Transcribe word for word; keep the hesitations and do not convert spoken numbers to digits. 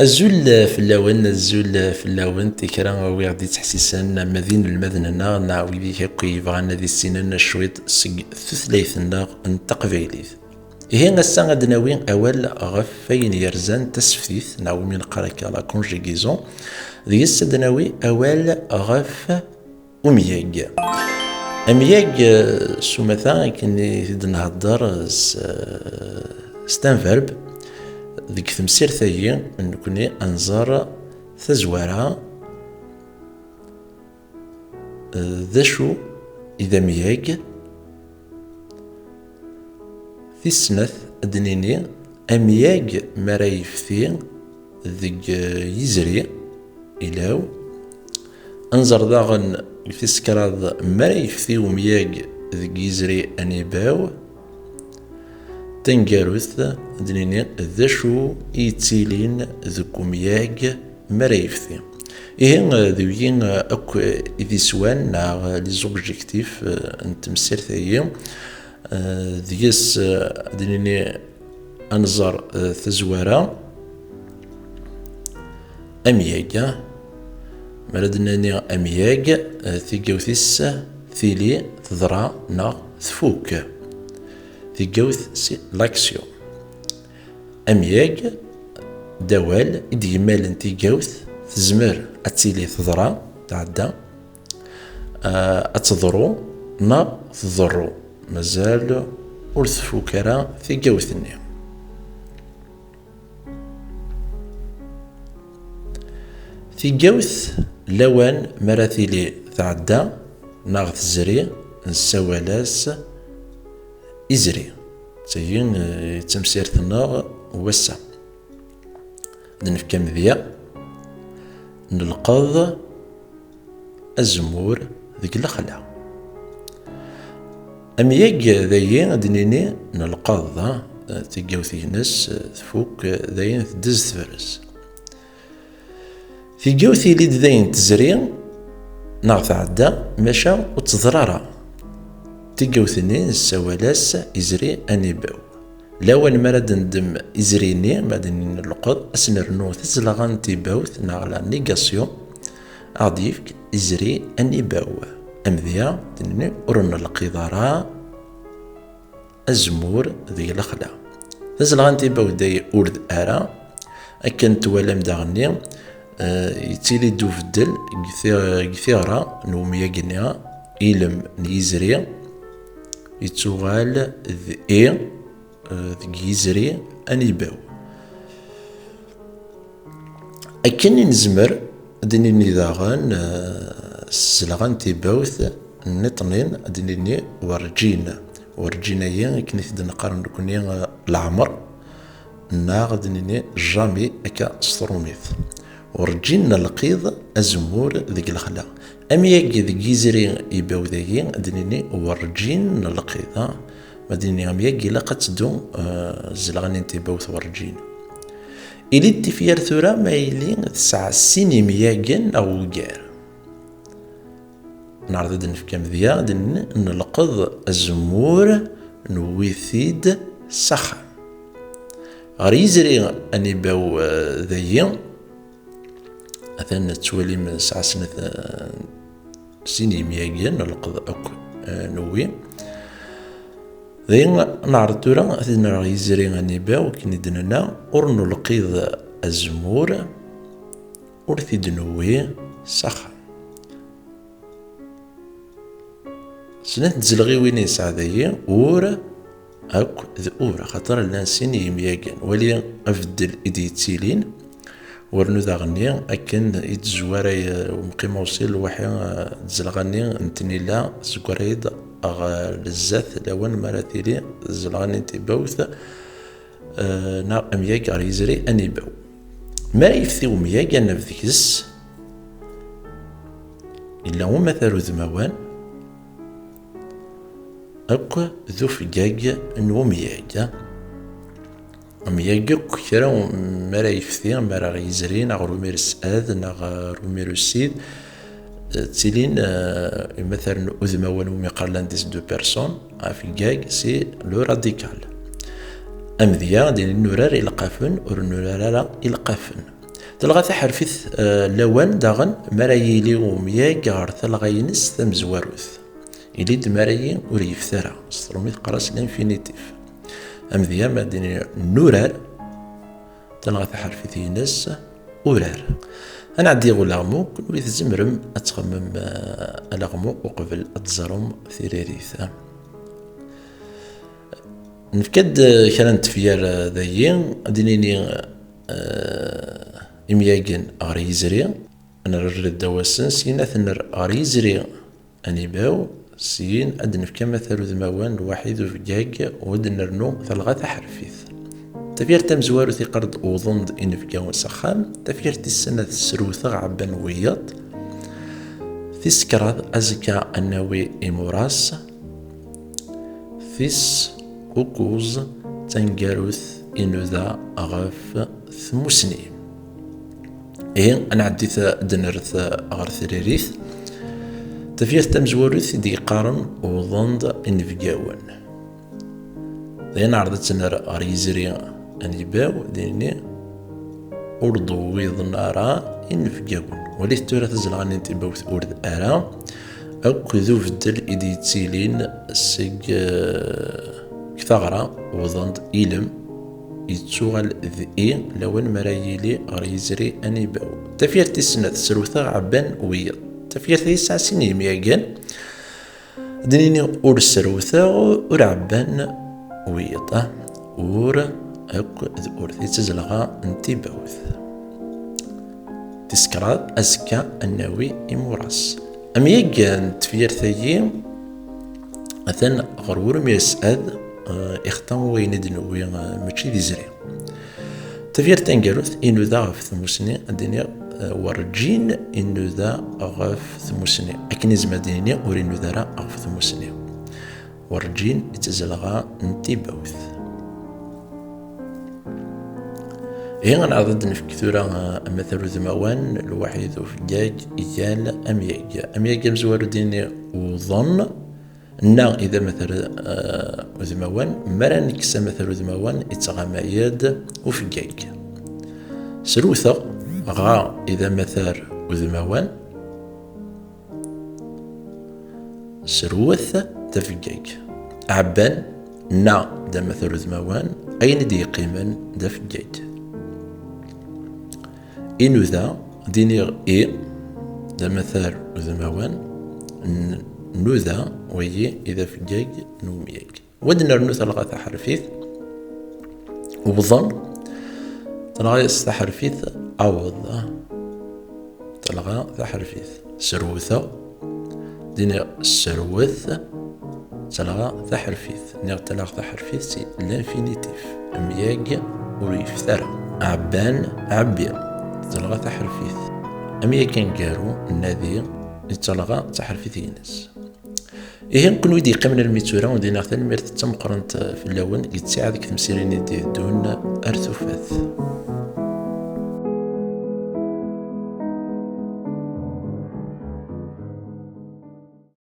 Azul fell-awen, azul fell-awent, i kra wi ɣ-d-ittḥessisen, ama d inelmaden-nneɣ neɣ wid akk yebɣan ad issinen cwiṭ seg tutlayt-nneɣ n taqbaylit. Ihi ass-a ad d-nawi awal ɣef wayen yerzan taseftit, neɣ wumi neqqar akka la conjugaison, deg-s ad d-nawi awal ɣef umyag. Amyag, eh, s umata, akken i t-id-nhedder s, eh, c'est un verbe, deg temsirt-agi, nekkni ad nẓer tazwara, eh, d acu i d amyag. Tis snat, ad d-nini amyag mi ara yefti deg, eh, yizri, ilaw. Ad nẓer daɣen deg tis kraḍ mi ara yefti umyag deg yizri anibaw. Taneggarut, ad d-nini d acu i yettilin deg umyag mi ara yefti. Ihi, d wigi akk i d iswan neɣ les objectifs, eh, n temsirt-agi. Eh, deg-s, eh, ad d-nini ad nẓer, eh, tazwara, amyag. Mi ara d-nini amyag, eh, tigawt-is tili teḍra neɣ tfuk. Tigawt, c'est l'action. Amyag d awal i d-yemmalen tigawt, tezmer ad tili teḍra, tɛedda, ah, ad teḍru neɣ tḍerru, mazal ur tfuk ara tigawt-nni. Tigawt, lawan mi ara tili tɛedda neɣ tezri, nessawal-as izri. D tagi, eh, d tamsirt-nneɣ n wass-a. Ad nefk amedya, nelqeḍ azemmur deg lexla. Amyag dagi ad d-nini nelqeḍ, ah, tigawt-ines, eh, tfuk, eh, dayen teddez tefres. Tigawt ili-d dayen tezri neɣ tɛedda, maca ur teḍra ara. Tigawt-nni nessawal-as izri anibaw. Lawan mi ara d-neddem izri-nni, ma d-nini nelqeḍ, ad s-nernu tazelɣa n tibawt neɣ la négation, ad ɣ-d-yefk izri anibaw. Amedya, d-nini ur nelqiḍ ara azemmur deg lexla. Tazelɣa n tibawt day ur d ara, akken twalam daɣenni, eh, yettili-d ubeddel deg ti-, deg tiɣra n umyag-nni, ilem n yizri yettuɣal d i, eh, deg yizri anibaw. Akken i nezmer ad d-nini daɣen, eh, s tzelɣa n tibawt nniṭnin, ad d-nini werǧin. Werǧin-ayi, akken i t-id-neqqar nekkni, eh, leɛmer, neɣ ad d-nini jamais akka s trumit. Werǧin nelqiḍ azemmur deg lexla. Amyag deg yizri ibaw dagi, ad d-nini werǧin nelqiḍ, ah, ma d-nini amyag ilaq ad teddu, eh, zzelɣa-nni n tibawt werǧin. Ili-d tifyar tura ma yili tesɛa sin imyagen neɣ ugar. Neɛreḍ ad d-nefk amedya, ad d-n-, nelqeḍ azemmur, newwi-t-id s axxam. Ɣer yizri anibaw, eh, dagi, atan tettwalim sɛa snat, eh, sin yimyagen, nelqeḍ akk, eh, newwi. Dayen, neɛreḍ tura ad t-id-nerr ɣer yizri anibaw, akken i d-nenna, ur nelqiḍ azemmur, ur t-id-newwi s axxam. Snat tzelɣiwin i yesɛa dagi, ur akk d ur, axaṭer llan sin yimyagen. Wali abeddel i d-yettilin, wernu daɣenni akken i d-tezwar ay-, umqim awṣil lwaḥi, eh, tzelɣa-nni n tnila tezwar-ayi-d ɣer zdat lawan mi ara tili tzelɣa-nni n tibawt, eh, neɣ amyag ɣer yizri anibaw. Mi ara yefti umyag, ad naf deg-s yella umatar udmawan, akk d ufeggag n umyag. Amyag akk kra mi ara yefti, mi ara ɣ-yezri, neɣ ɣer umirsad, neɣ ɣer umirusid, ttilin, eh, imataren udmawan umi qqaren l'indice de Pearson, afeggag, c'est le radical. Amedya, ad inin nurar ileqqafen, ur nurar ara ileqqafen. Talɣa taḥerfit, eh, lawan daɣen, mi ara yili umyag ɣer talɣa-ines tamezwarut. Ili-d mi ara yi ur yefti ara, s tṛumit qqar-as l'infinitif. Amedya, ma d-nini nurar, talɣa taḥerfit-ines urar. Ad nɛeddi ɣer ulaɣmu, kenwi tzemrem ad txemmem, eh, alaɣmu uqbel ad teẓrem tiririt. Nefka-d, eh, kra n tefyar, eh, dayi, ad d-nini, eh, imyagen ɣer yizri, ad nerr ddaw-asen, syin ad ten-nerr ɣer yizri anibaw, syin ad d-nefk amatar udmawan lwaḥid ufeggag, u ad d-nernu talɣa taḥerfit. Tafyirt tamezwarut iqqar-d uwḍen-d inebgawen s axxam, tafyirt tis snat srewteɣ ɛebban wiyaḍ, tis kraḍ azekka ad nawi imuras, tis ukuẓ taneggarut inuda ɣef tmusni. Ihi, ad nɛeddi ta-, ad d-nerret ɣer tririt. Tafyirt tamezwarut i d-yeqqaren uwḍen-d inebgawen. Dayen, neɛreḍ ad tt-nerr ɣer yizri anibaw, d-nini ur d-wwiḍen ara inebgawen. Walit tura tazelɣa-nni n tibawt ur d ara, akk d ubeddel i d-yettilin seg, eh, deg taɣra, wwḍen-d ilem, yettuɣal d i lawan mi ara yili ɣer yizri anibaw. Tafyirt tis snat, srewteɣ ɛebban wiyaḍ. Tafyirt-a yesɛa sin yemyagen, ad d-nini ur srewteɣ, ur ɛebban wiyaḍ. Ur akk d ur, di tazelɣa n tibawt. Tis kraḍ, azekka ad nawi imuras. Amyag n tefyirt-agi atan ɣer wurmi yesɛad, eh, ixta wayen i d-newwi, eh, mačči d izri. Tafyirt taneggarut, inuda ɣef tmusni, ad d-iniɣ, eh, werǧin inuda ɣef tmusni. Akken izmer ad d-nini ur inuda ara ɣef tmusni. Werǧin i d tazelɣa n tibawt. Ihi, ad neɛreḍ ad d-nefk tura, eh, amatar udmawan, lwaḥid ufeggag, yal amyag. Amyag amezwaru ad d-nini uḍen, nna i d amatar, eh, udmawan, mi ara nekkes amatar udmawan, ittɣama-yad ufeggag. Srewteɣ, ɣa i d amatar udmawan, srewt d afeggag. Ɛebban, nna d amatar udmawan, ayen i d-yeqqimen d afeggag. Inuda, d-iniɣ i, d amatar udmawan, n-, nuda, wayi i d afeggag n umyag. Wa d-nernu talɣa taḥerfit, wwḍen, talɣa taḥerfit, aweḍ. Talɣa taḥerfit. Srewteɣ. Dini srewet. Talɣa taḥerfit. Niɣ talɣa taḥerfit si l'infinitif. Amyag ur yefti ara. Ɛebban, ɛebbi. Talɣa taḥerfit. Amyag aneggaru, nnadi, i talɣa taḥerfit-ines. Ihi, kenwi d-yeqqimen almi d tura, ad iniɣ tanemmirt d tameqqrant fell-awen deg ttiɛad deg temsirin i d-iteddun ar tufat.